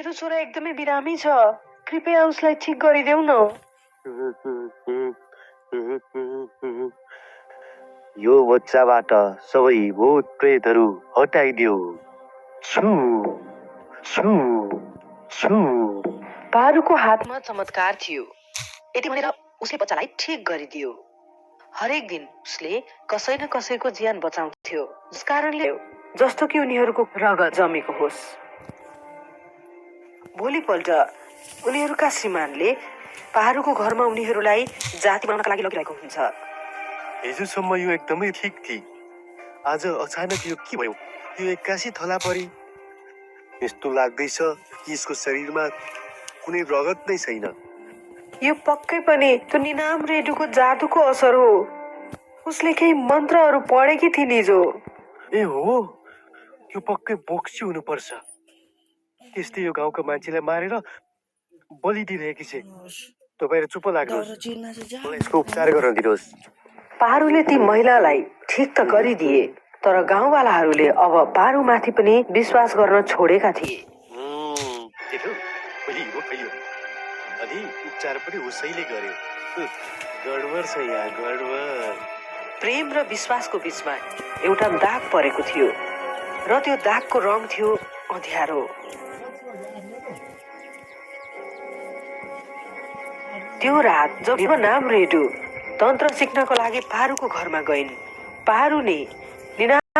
मेरो छोरा एकदमै बिरामी छ, कृपया उसलाई ठिक गरिदेऊ न। यो बच्चाबाट सबै भूत प्रेतहरू हटाइदियो। छु छु छु। पारुको हातमा चमत्कार थियो। यति भनेर उसले बच्चालाई ठिक गरिदियो। हरेक दिन उसले कसै न कसैको ज्यान बचाउँथ्यो, जसकारणले जस्तो कि उनीहरूको रगत जमेको होस्। भोलिपल्ट उनीहरूका श्रीमानले पारुको घरमा उनीहरूलाई जाति बनाउनका लागि लगिरहेको हुन्छ। हिजोसम्म यो एकदमै ठिक थिए, आज अचानक यो के भयो? यो एक्कासी थला परी। यस्तो लाग्दैछ कि यसको शरीरमा कुनै रगत नै छैन। यो पक्कै पनि त्यो निनाम रेडुको जादुको असर हो। उसले केही मन्त्रहरू पढेकी थिइन् हिजो। ए हो, यो पक्कै बोक्सी हुनुपर्छ। त्यस्तै यो गाउँका मान्छेलाई मारेर बलि दिइरहेकी छे। तपाईहरु चुप लाग्नुहोस्, मलाई यसको उपचार गर्न दिनुहोस्। पारुले ती महिलालाई ठिक त गरिदिए, तर गाउँवालाहरूले अब पारुमाथि पनि विश्वास गर्न छोडेका थिए। अनि उपचार पनि उसैले गर्यो। गडबड छ यहाँ, गडबड। प्रेम र विश्वासको बीचमा एउटा दाग परेको थियो र त्यो दागको रङ थियो अँध्यारो। त्यो रात जब नाम रेडु तन्त्र सिक्नको लागि पारुको घरमा गइन्, पारुले